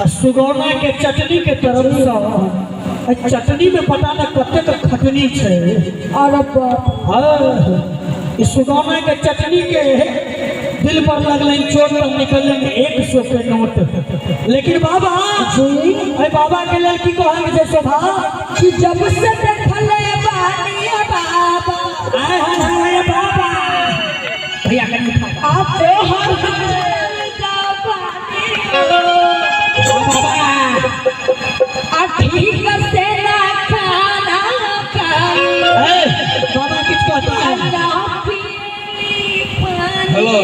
सुगौना के चटनी के तरफ से चटनी में पता न कतेक खटनी छै। अरे बाप। हाँ, ई सुगौना के चटनी के दिल पर लगलनि चोट पर निकलनि 100 के नोट, लेकिन बाबा जी। अरे बाबा के लेल की कहल छै शोभा? कि जब से देखले बानी बाबा, आय हाय हाय बाबा, भैया कनी उठा। आप तोहर बाबा। आ ठीक से ना खाना खाई। ए, बाबा किछ कहता है। ना पी पानी। हेलो,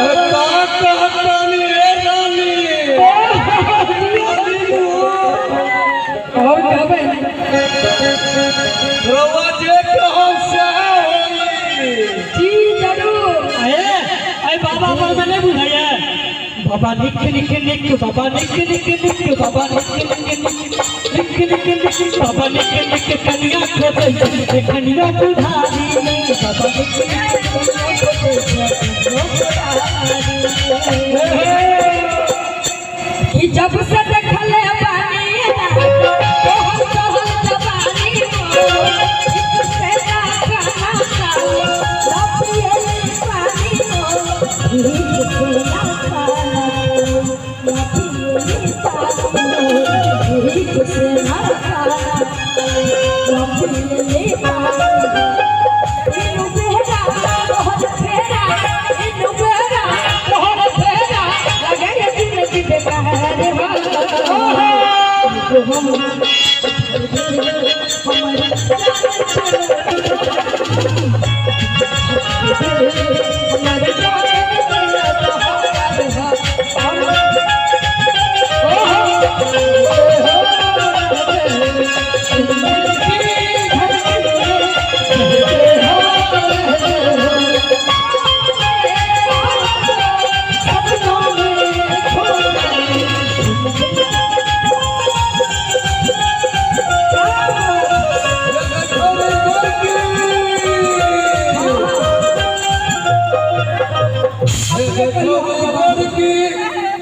अरे का कहत रानी रे रानी? और कहबै। रउआ जे कहब सएह होई। जी जरूर। अरे अरे बाबा पर में नहीं बुझाइए। बाबा निक निक निक, बाबा निक निक निक, बाबा निक निक निक निक निक निक, बाबा निक निक कनिया खोजै कनिया बुझारी, बाबा निक निक। कि जब से देखले बानी तोहर तोहर जवानी हो, ठीक से ना खाना खाई, ना पियली पानी हो, ठीक से ना खाना खाई, ना पियली पानी हो, ठीक से ना खाना खाई, ना पियली पानी हो। इनु बेरा तोहर फेरा, इनु बेरा तोहर फेरा, लगे ये जिंदगी बेकार हो। हमर जान से तोहर हो।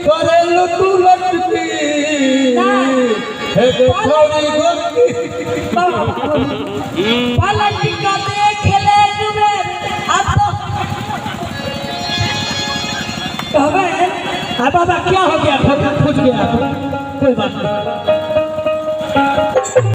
करेल तू लटकी हे छोरी गोरकी। पलट के देख ले जुबेर, अब तो कहबै। आ बाबा, क्या हो गया? खुज गया, कोई बात नहीं।